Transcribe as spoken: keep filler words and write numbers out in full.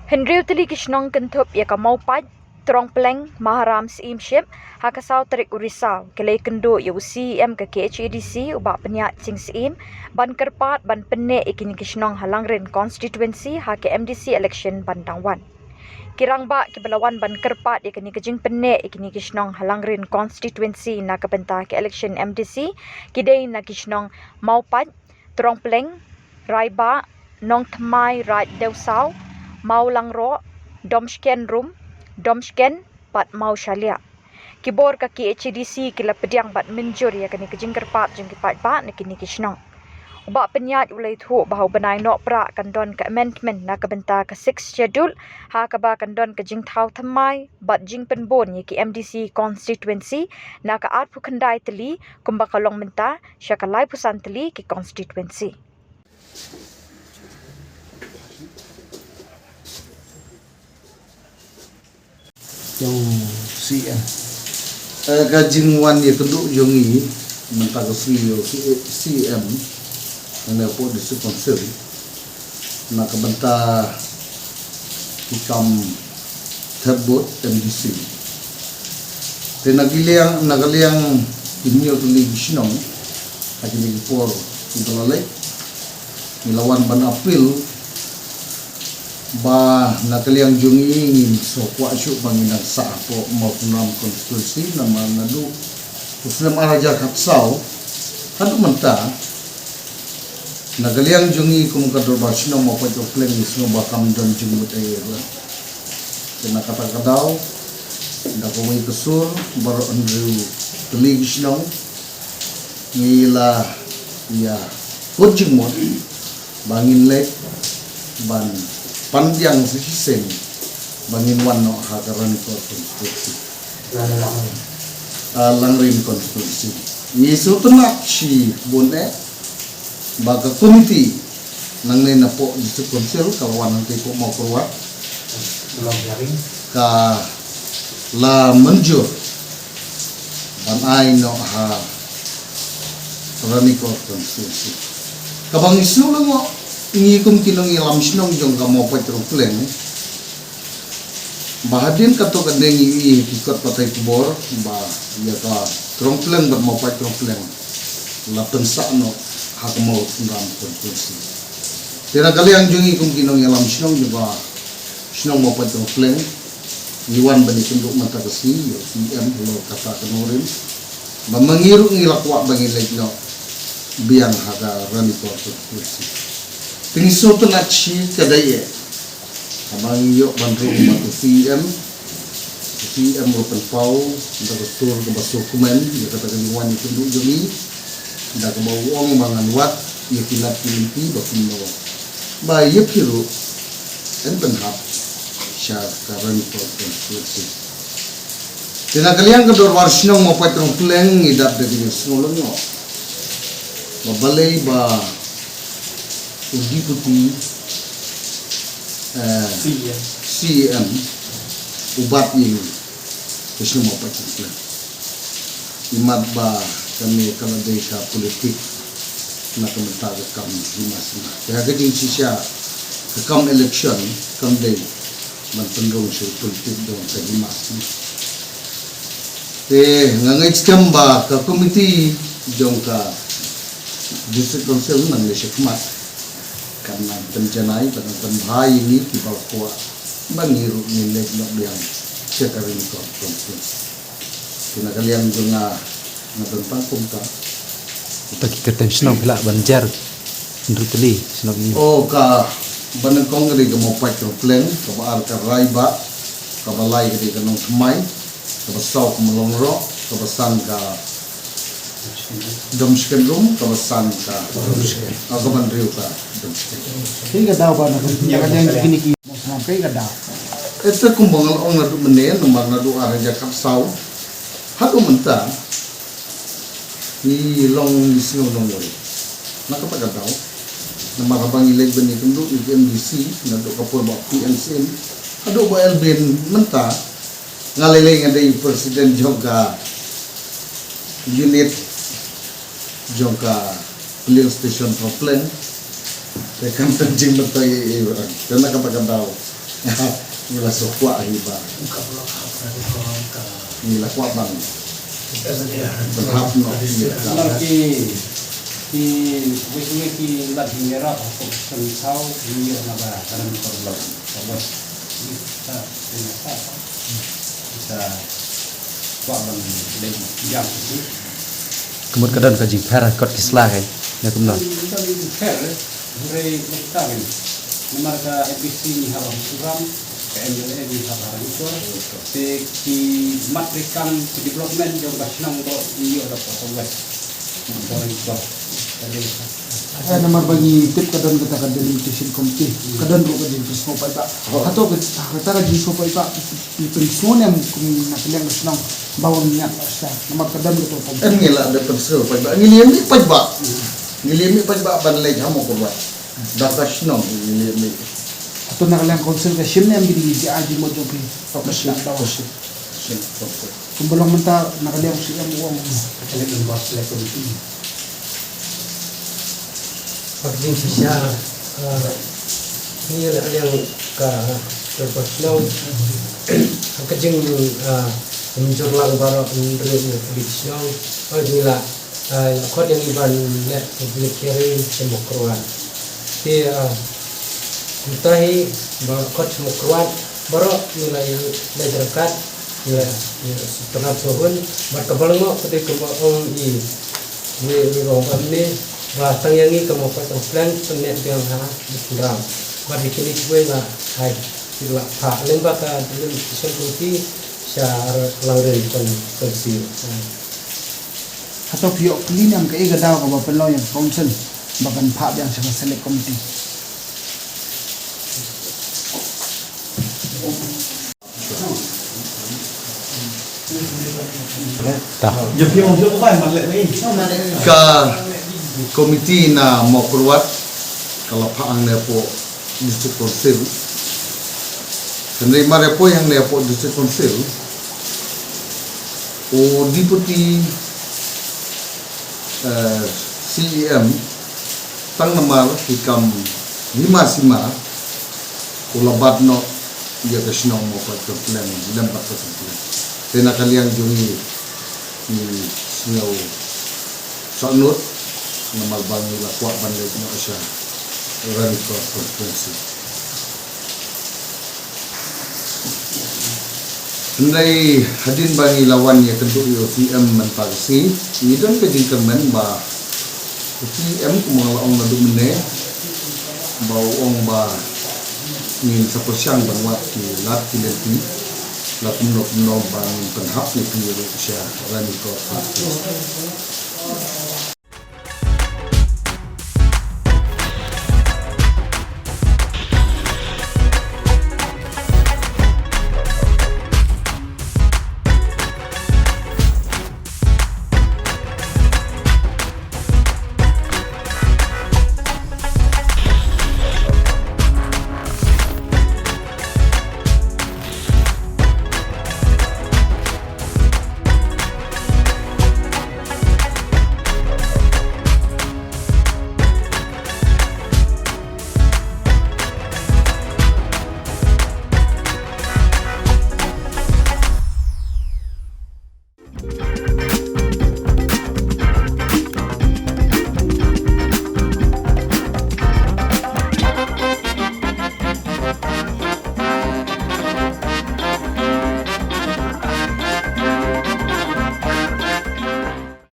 Hynriew tylli ki shnong kynthup ïa ka Mawpait, Trongpleng, Maharam Syiemship, ha ka saw tarik u Risaw, ki la ïakynduh ïa u C E M ka K H A D C, u Bah Pynïaid Sing Syiem, ban kyrpad ban pynneh ïa kine ki shnong ha Langrin constituency ha ka M D C election ban dang wan. Ki rangbah kiba la wan ban kyrpad ïa kane ka jingpynneh ïa kine ki shnong ha Langrin constituency na ka bynta ka election M D C, ki dei na ki shnong Mawpait, Trongpleng, Raibah, Nongthymmai Raid Dewsaw, Mawlangroh, Domshken Rum, Domshken, bad Mawshaliah. Ki bor ka K H A D C ki la pdiang bad mynjur ïa kane ka jingkyrpad jong ki paidbah na kine ki shnong. U Bah Pynïaid u la ïathuh ba ha u bnai Nohprah kan don ka amendment na ka bynta ka Sixth Schedule, ha kaba kan don ka jingthaw thymmai bad jingpynbun ïa ki M D C constituency na ka arphew khyndai tylli, kumba ka long mynta, sha ka laiphew san tylli ki constituency. Jong C M. Eh, ka jingwan ïakynduh jong ngi mynta ka sngi ïa u C M hangne hapoh District Council na ka bynta ki kam thep vote M D C. Te na ki liang, na ka liang ki hynñiew tylli ki shnong ha kine ki por kiba la leit, ngi la wan ban appeal ba na ka liang jong ngi ngim sngewkwah shuh ba ngin nang sah hapoh Mawsynram constituency namar naduh u snem ar hajar khatsaw haduh mynta, na ka liang jong ngi kum ka dorbar shnong Mawpait Trongpleng ngi sngew ba kam don jingmut ei ei ruh. Te na kata ka daw, da kawei ka sur baroh hynriew tylli ki shnong, ngi la ïa kut jingmut ba ngin leit ban pan biang sa shisien ba ngin wan noh ha ka Ranikor constituency. Ah, Langrin constituency. Ngi sngewtynnat shibun eh ba ka komiti nangne napoh District Council ka la wan hangtei hapoh Mawkyrwat, ka la mynjur ban ai noh ha Ranikor constituency. Kaba ngi sngewlyngngoh ngi kum ki nongïalam shnong jong ka Mawpait Trongpleng, ba hadien katto katne ngi ïohi ha ki kot pathai khubor ba ïa ka Trongpleng bad Mawpait Trongpleng la pynsah noh ha ka Mawsynram constituency. Te na ka liang jong ngi kum ki nongïalam shnong jong ka shnong Mawpait Trongpleng, ngi wan ban ïakynduh mynta ka sngi ïa u C M halor kata ka nongrim ba ma ngi ruh ngi la kwah ba ngin leit noh biang ha ka Ranikor constituency. Te ngi sngewtynnat shi ka dei eh haba ngi ïoh ban rung bad u C M, u C M u pynpaw da ka sur kaba sur kmen ïa kata ka jingwan ïakynduh jong ngi, da kaba u ong ba ngan wad ïa ki lad ki lynti ba kumno ba ïa phi ruh yn pynhap sha ka Ranikor constituency. Te na ka liang ka dorbar shnong Mawpait Trongpleng ngi dap da ka jingsngewlyngngoh ba balei ba u Deputy, eh, C E M. C E M u bat ïa ngi ka shnong Mawpait Trongpleng. Imat ba kane ka la dei ka politik na ka bynta ka kam hima sima. Te ha ka jingshisha ka kam election kam dei ban pynrung sha ka politik jong ka hima sima. Te nga ngeit skhem ba ka komiti jong ka District Council nangne shakhmat kan nang pynjanai, kan nang pynbha ïa ngi kiba kwah ba ngi ruh ngin leit noh biang sha ka Ranikor constituency. Te na ka liang jong nga, nga don tang kumta. Ta ki kyrteng shnong phi lah ban jer. Hynriew tylli shnong ïa ngi. Oh, kaba nyngkong ka dei ka Mawpait Trongpleng, kaba ar ka Raibah, kaba lai ka dei ka Nongthymmai, kaba saw ka Mawlangroh, kaba san ka Domshken Rum, kaba san ka Domshken. Ah, kaba hynriew ka Domshken. Kaei ka daw ba na ka liang jong kine ki Mawsynram, kaei ka daw? Ete kumba nga la ong naduh mynne, namar naduh ar hajar khatsaw haduh mynta ngi long ngi sngew nongwei. Na kata ka daw, namar haba ngi leit ban ïakynduh ïa ki M D C naduh ka por Bah P N Syiem haduh Bah Elwin mynta, nga lei lei nga dei president jong ka unit jong ka polling station Trongpleng. Te kam don jingmyntoi ei ei ruh. Te na kata ka daw Ngi la sngewkwah hi ba ngi la kwah ban pynhap noh ïa ka. Namar ki, ki wei ki lad ki ïarap ha ka seng thaw, ngi ïoh na ba ka rem ka blang ka bos. Ngi ta, ngi ta, ngi ta kwah ban leh ïa ki. Ka mut ka don ka jingpher kot ki sla kai. Ne kumno? Ka don ka jingpher. Hynrei mynta kan, namar ka M P C ngi hap ha Mawkyrwat, ka M L A ngi hap ha Ranikor, te ki mat treikam, ki development jong ka shnong ruh ngi ïoh da ka South West. Ka Ranikor. Ka dei ka. Eh, namar ba ngi tip ka don kata ka delimitation committee, ka don ruh ka jingpynsngew paidbah. Oh. Hato ka, kata ka jingpynsngew paidbah, ngi pynsngew ne em kum na ka liang ka shnong ba wan ñiad la sha, namar ka don kata ka committee. Em ngi la da pynsngew paidbah, ngi leit mih paidbah. Ngi leit mih paidbah ban leit ha Mawkyrwat. Da ka shnong ngi leit mih. Hato na ka liang council ka shim ne em ki dei ki ai jingmut jong ki? Ka shim, ka shim, ka shim council. Kumba long mynta na ka liang C M u ong. Ka liang bos le committee. Ka jingshisha, ah, ngi la ka liang ka, ka shnong. Ka jing, ah, mynjur lang baroh mynjur ïa ka shnong. Ngi la Ah, la khot ïa ngi ban leh public hearing sha Mawkyrwat. Te, ah, mynta hi ba khot sha Mawkyrwat baroh ngi la ïa leh jingryngkat, ngi la ïa sngewtynnat sngewhun bad kaba long noh ka dei kumba ong i, i, i rangbah mynne ba tang ïa ngi ka Mawkyrwat Complain pynleh biang ha Mawkyrwat. Bad ïa kine kiwei la hai ki la phah lyngba ka delimitation committee sha Langrin Constituency. Hato phi ïoh kylli ne em kaei ka daw kaba pynlong ïa ka council ba kan phah biang sha ka select committee? Ta. Ka committee na Mawkyrwat ka la phah hangne hapoh District Council. Hynrei mar ïa poi hangne hapoh District Council, u Deputy, eh, C E M, tang namar ki kam hima sima u la bat noh ïa ka shnong Mawkyrwat Complain lem bad ka Complain. Te na ka liang jong ngi, ngi sngew sahnut namar ba ngi la kwah ban leit noh sha Ranikor Constituency. Hynrei hadien ba ngi la wan ïakynduh ïa u C M mynta ka sngi, ngi don ka jingkyrmen ba u C M kumba nga la ong naduh mynne ba u ong ba ngin sa pyrshang ban wad ki lad ki lynti la kumno kumno ba ngin pynhap ïa ki ruh sha Ranikor Constituency.